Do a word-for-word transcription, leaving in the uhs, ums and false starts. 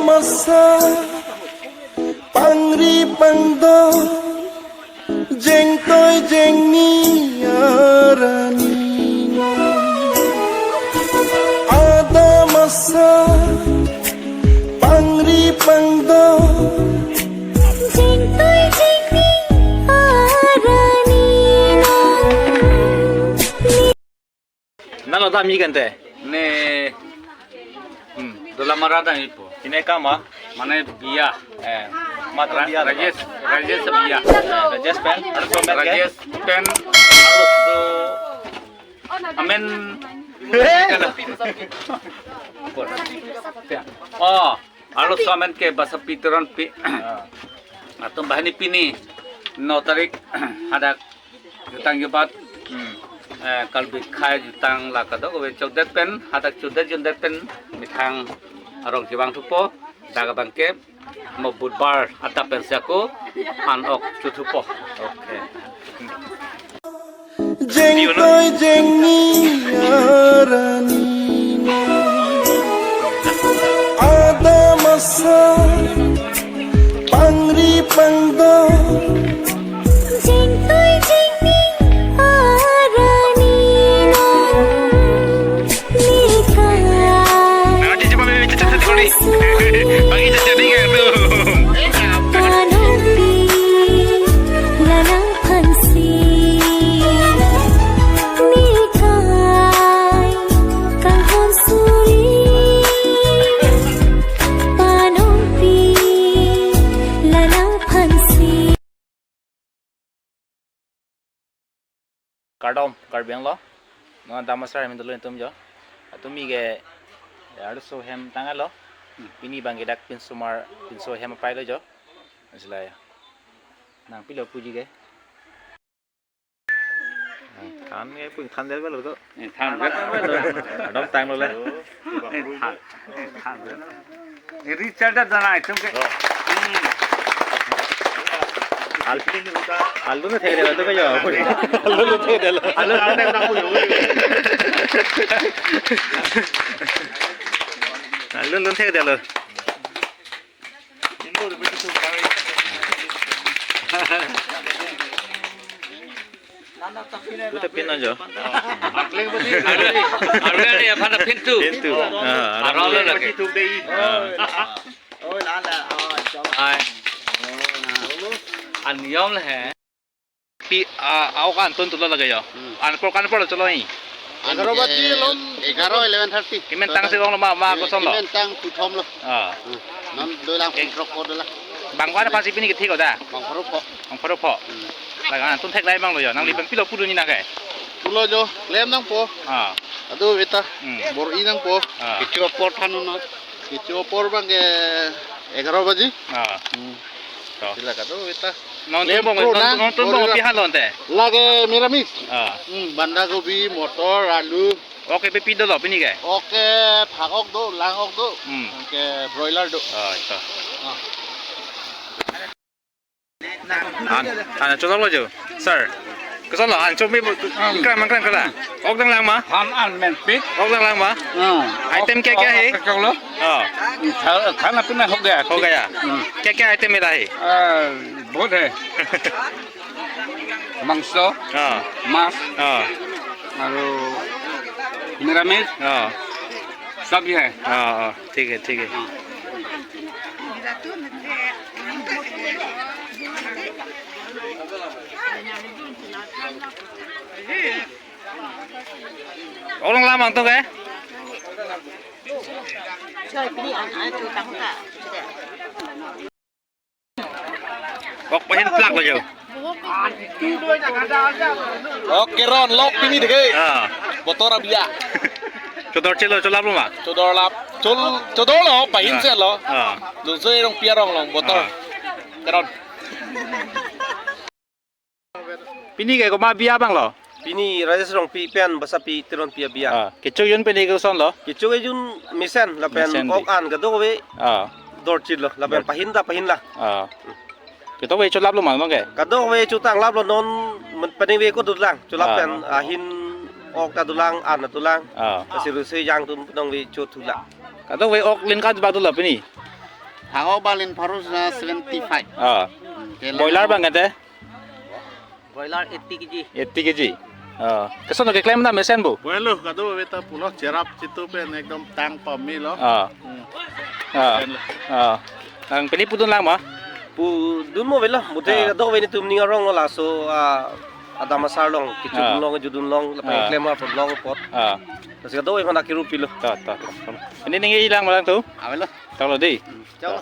Masa pangri pangdo, jengtoi jengni arani. Ada masa pangri pangdo, jengtoi jengni arani. Nalo dam-i kante. Ne. Hmm. Dolamara dam-ipo. Pine kama? Mane biya. Eh. Matra Ra-, biya. Rajesh, Rajesh biya. Eh, Rajesh pen. Arloso amen ke? Rajesh pen. Arloso amen. Oh, arloso amen ke Basapi Teronpi. Ah. Atum banghini pini no tarik hadak jutang jubat, hmm, eh, Karbi akhai jutang la kadokave chokdet pen, hadak chokdet jundet pen methang arong chevang thupo, dak abang ke mo Budbar adap pensi ako an-ok chothupo. Okay. Jengtoi jengni arani. Ada masa pangri pangdo, jengtoi jengni arani. Nang aja coba main cecet cecet kali. Bagi cecet ni kan tu. Panopi, lalang phansi, nikai, kanghon suli. Panopi, lalang phansi. Kardom, Karbi Anglong. No dam asar amin dolo intum jo. Atum mi ke, ya, arloso hem tanglo. Hmm. Pini abang ke dak pinsomar, pinso hem apai lo jo. Asla ya. Nang pilo puji ke. Than ke pun than del belo to. Eh, than del. Adam tang lo le. Eh, than. Eh, than del. Eh, Richard da danai tum ke. Oh. Hmm. Al-, alu na thek delo to kayo. Alu na thek delo. Alu na thek delo. Alu na thek delo. Duta pin aja. Arve arve aphan pintu. Pintu. Ah, aram arlo lo lagi. Ah. Hai. An niyom le he. Pi, ah, aok an tun tulo lagi ya. Hmm. An por kan por cholo hi. Egharo baji lom. Egharo, eleven thirty. Kimen tang si kong lo ma, ma koson lo. Kimen tang puthom lo. Ah. Hmm. Non dolang pun trok ko dolang. Bang wan pasi pini ke thik ko da? Bang pharo pho. Bang pharo pho. Hmm. Laga an tun thek lai bang lo ya. Nangli pen pilo pudun ni na ke. Pulo jo, klem nangpo. Ah. Ado beta. Hmm. Bor-i nangpo. Ah. Kecho apor than non. Kecho apor bang ke egharo baji. Ah. Hmm. To. Sila kado beta. Non klem tum bong, pro non, na, non tum bong bor-i pi la. Halon te? Lake meramis. Ah. Hmm, banda gobi, motor, alu. Ok, pi pi dolo pini ke? Ok, phak ok do, lang ok do. Hmm. Ok, broiler do. Ah, ito. Ah. An, an, cholo lo jo. Sir. Koson lo, an chomi, ingkrang mangkrang kala. Ok dang lang ma? Than an men pi. Ok dang lang ma? Hmm. Item kya kya hai? Ok, ok, ok lo. Oh. Kha-, khana pina ho gaya. Ho gaya. Hmm. Kya kya item mila hai? Ah, bahut hai. Mangso, ah, mas, ah, aru meramis, ah, sab hi hai. Ah, ah, thik hai, thik hai. Orang lamang tu ke? Choi, pini an, an tu tang ta. Ok, pahin plak lo jo. Ok, keron lok pini deke. Ah. Botor abiya. Chodor chelo, cholap lo ma? Chodor lap. Chol, chodor lo, pahin, ah, chelo. Ah. Dulse rong pia rong long, botor. Ah. Keron. Pini ke komat abiya bang lo? Pini Rajesh Rongpi pen Basapi Teronpi abiya. Ah, kecho jun pini koson lo? Kecho jun mesen lapen mesen di. Ok an kadokave. Ah. Dorchit lo lapen, dor- pahin ta pahin la. Ah. Kadokave cholap lo ma bang ke? Kadokave chotang lap lo non men-, peningve ko dolang. Cholap, ah, pen ahin ok ta dolang, an ta dolang. Ah. Kasi rusui jang tum nongve chothu la. Kadokave ok lin kan bak dolang pini. Ako balin parus na seventy five. Ah. Hmm, kelang. Boiler abang kante? Boiler eighty K G. Eighty K G. Ah. Keson keklem na mesen bu? Boiler kado beta pulo cherap chitu pen ekdom tang pamilo. Ah. Hmm. Ah. Pen lo. Ah. Ang pini pudun lang ma? Pudun mo velo. Mute Ah. Kadokave netum ning arong laso, ah, adam asar along, kechudun Ah. Along, judun along, lapen Ah. Klem apot along apot. Ah. Lasi kadokave mana kiru pilo. Ta, ta, ta. Pini ningje lang ma lang tu? Avelo. Chalo dei. Chalo.